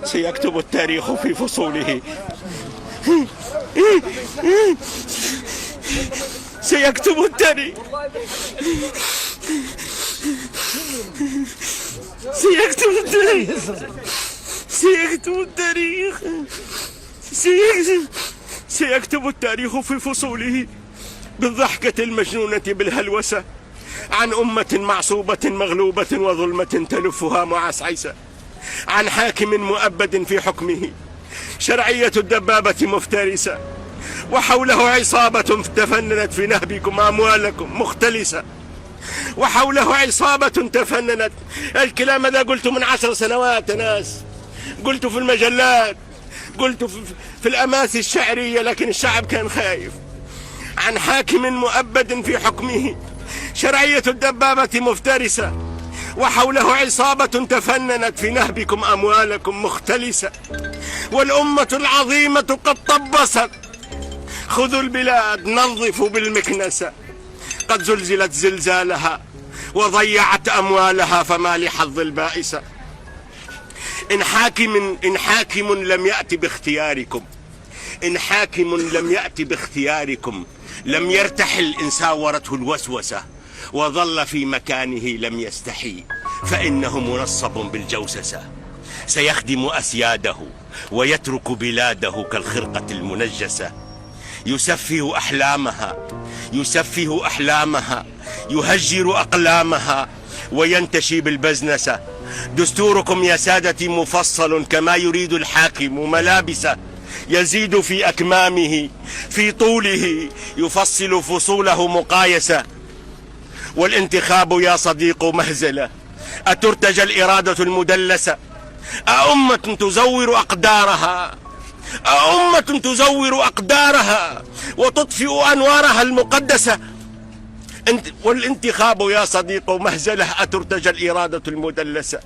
سيكتب التاريخ في فصوله، سيكتب التاريخ، سيكتب التاريخ، سيكتب التاريخ، سيكتب التاريخ في فصوله بالضحكة المجنونة بالهلوسة عن أمة معصوبة مغلوبة وظلمة تلفها معسعسة، عن حاكم مؤبد في حكمه، شرعية الدبابة مفترسة، وحوله عصابة تفننت في نهبكم أموالكم مختلسة، وحوله عصابة تفننت. الكلام هذا قلته من 10 سنوات ناس، قلته في المجلات، قلته في الأماسي الشعرية، لكن الشعب كان خايف. عن حاكم مؤبد في حكمه، شرعية الدبابة مفترسة، وحوله عصابة تفننت في نهبكم أموالكم مختلسة، والأمة العظيمة قد طبست. خذوا البلاد نظفوا بالمكنسة، قد زلزلت زلزالها وضيعت أموالها، فما لحظ البائسة. إن حاكم لم يأتي باختياركم، إن حاكم لم يأتي باختياركم، لم يرتحل إن ساورته الوسوسة، وظل في مكانه لم يستحي، فإنه منصب بالجوسسة. سيخدم أسياده ويترك بلاده كالخرقة المنجسة، يسفه أحلامها، يسفه أحلامها، يهجر أقلامها وينتشي بالبزنسة. دستوركم يا سادتي مفصل كما يريد الحاكم ملابسه، يزيد في أكمامه في طوله، يفصل فصوله مقايسة. والانتخاب يا صديق مهزلة، أترتجى الإرادة المدلسة؟ أأمة تزور أقدارها، أأمة تزور أقدارها وتطفئ أنوارها المقدسة؟ والانتخاب يا صديق مهزلة، أترتجى الإرادة المدلسة؟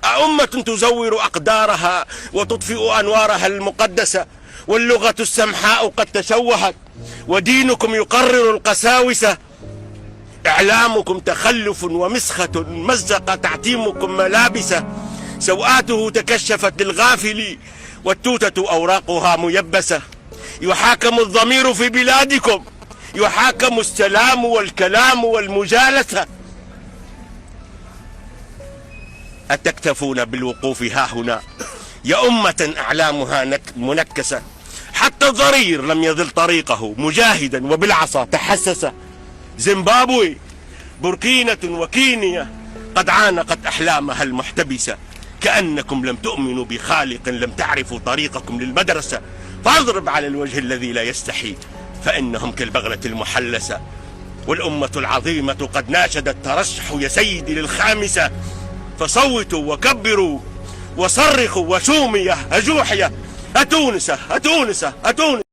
أأمة تزور أقدارها وتطفئ أنوارها المقدسة؟ واللغة السمحاء قد تشوهت، ودينكم يقرر القساوسة. إعلامكم تخلف ومسخة مزق تعتيمكم ملابسة، سوآته تكشفت للغافل والتوتة أوراقها ميبسة. يحاكم الضمير في بلادكم، يحاكم السلام والكلام والمجالسة. أتكتفون بالوقوف هاهنا يا أمة أعلامها منكسة؟ حتى الضرير لم يذل طريقه مجاهدا وبالعصا تحسس. زيمبابوي، بوركينة وكينيا قد عانقت أحلامها المحتبسة. كأنكم لم تؤمنوا بخالق، لم تعرفوا طريقكم للمدرسة. فاضرب على الوجه الذي لا يستحي، فإنهم كالبغلة المحلسة. والأمة العظيمة قد ناشدت ترشحوا يا سيدي للخامسة، فصوتوا وكبروا وصرخوا وشومية أجوحية، أتونسة أتونسة أتونسة.